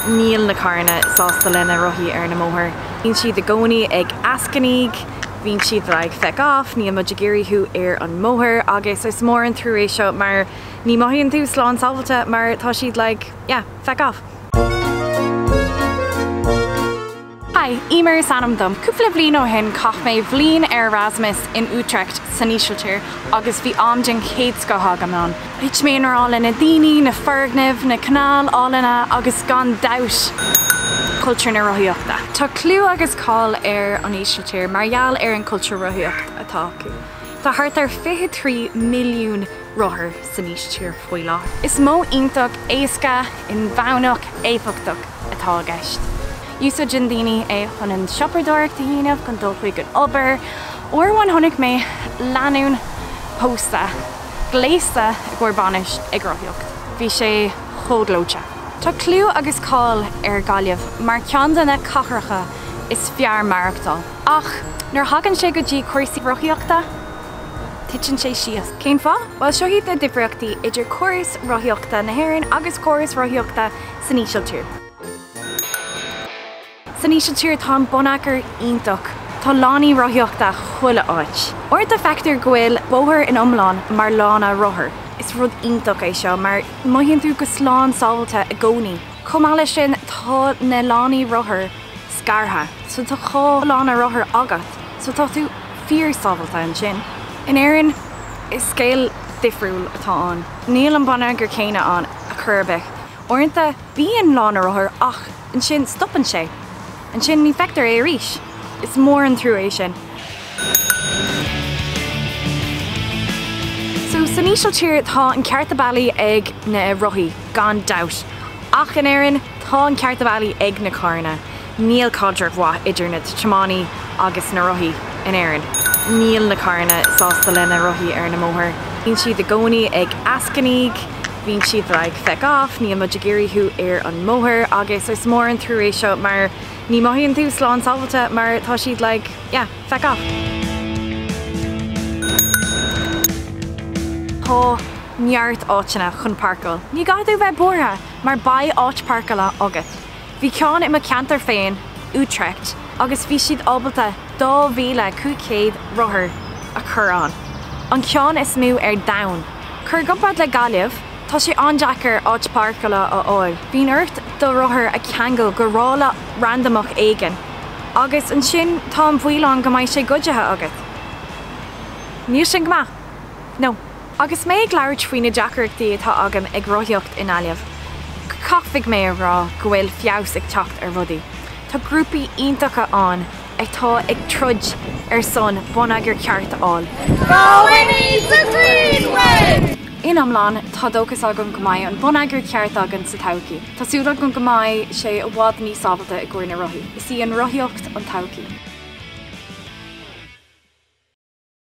Níl na carranna sásta le na rothaí ar na mbóthar. Bíonn siad i gcónaí ag eascainígh, bíonn siad like feck off, níl muid ag iarraidh thú ar an mbóthar agus is mór an trua é seo mar ní mothaíonn tú slán sábháilte mar tá siad like yeah, feck off. Hi, Emer is ainm dom. Cúpla bliain ó shin chaith mé bliain ar Erasmus in Utrecht san Ísiltír agus bhí am den chéad scoth agam ann. Thit mé i ngrá le na daoine, na foirgnimh, na canáil álainne agus gan dabht, cultúr na rothaíochta. Tá clú agus cáil ar an Ísiltír mar gheall ar an cultúr rothaíocht atá acu. Tá thart ar 23 milliún rothar san Ísiltír faoi láthair. Is modh iontach éasca, inmheánach, éifeachtach atá i gceist. Úsáideann daoine é chun an siopadóireacht a dhéanamh, chun dul chuig an obair. Uair amháin chonaic mé lánúin pósta, gléasta i gcomhair bainis ag rothaíocht. Bhí sé chomh gleoite. Tá clú agus cáil ar Gaillimh mar ceann de na cathracha is fearr maireachtáil. Ach nuair a thagann sé go dtí cúrsaí rothaíochta, titeann sé síos. Cén fáth? Bhuel, seo iad na difríochtaí idir córas rothaíochta na hÉireann agus córas rothaíochta san Ísiltír. San Ísiltír tá an bonneagar iontach. Tá lánaí rothaíochta chuile áit. Uaireanta feictear go bhfuil bóthar in iomlán mar lána rothar. Is rud iontach é seo mar mothaíonn tú go slán sábháilte i gcónaí. Chomh maith leis sin tá na lánaí rothar scartha so tá dhá lána rothar agat so tá tú fíor sábháilte ansin. In Éirinn is scéal difriúil atá ann. Níl an bonneagar céanna ann a chor ar bith. Uaireanta bíonn lána rothar ach ansin stopann sé. Ansin ní feictear é arís. Is mór an trua é sin. So san Ísiltír tá an cearta bealaí ag na rothaí, gan dabht. Ach in Éirinn tá an cearta bealaí ag na carranna. Níl caidreamh mhaith idir na tiománaí agus na rothaí in Éirinn. Níl na carranna sásta le na rothaí ar na mbóthar. Bíonn siad i gcónaí ag eascainígh, bíonn siad like feck off, níl muid ag iarraidh thú ar an mbóthar agus is mór an trua é seo mar ní mothaíonn tú slán sábháilte mar tá siad like yeah, feck off. Tá neart áiteanna chun páirceáil. Ní gcaithfidh tú bheith buartha mar beidh áit páirceála agat. Bhí ceann i mo cheantar féin, Utrecht, agus bhí siad ábalta 2,500 rothar a chur ann. An ceann is mó ar domhan. Cuir i gcomparáid le Gaillimh, tá sé an-deacair áit páirceála a fháil. Bíonn ort do rothar a cheangal go ráille randamach éigin, agus ansin tá an baol ann go mbeidh sé goidte agat. Níl sin go maith. No. Agus mé ag labhairt faoi na deacrachtaí atá agam ag rothaíocht i nGaillimh, caithfidh mé a rá go bhfuil feabhas ag teacht ar rudaí. Tá grúpaí iontacha ann atá ag troid ar son bonneagar ceart a fháil. Go we need the Greenway! In iomlán, tá dóchas agam go mbeidh an bonneagar ceart againn sa todhchaí. Tá súil agam go mbeidh sé i bhfad níos sábháilte i gcomhair na rothaí. Is í an rothaíocht an todhchaí.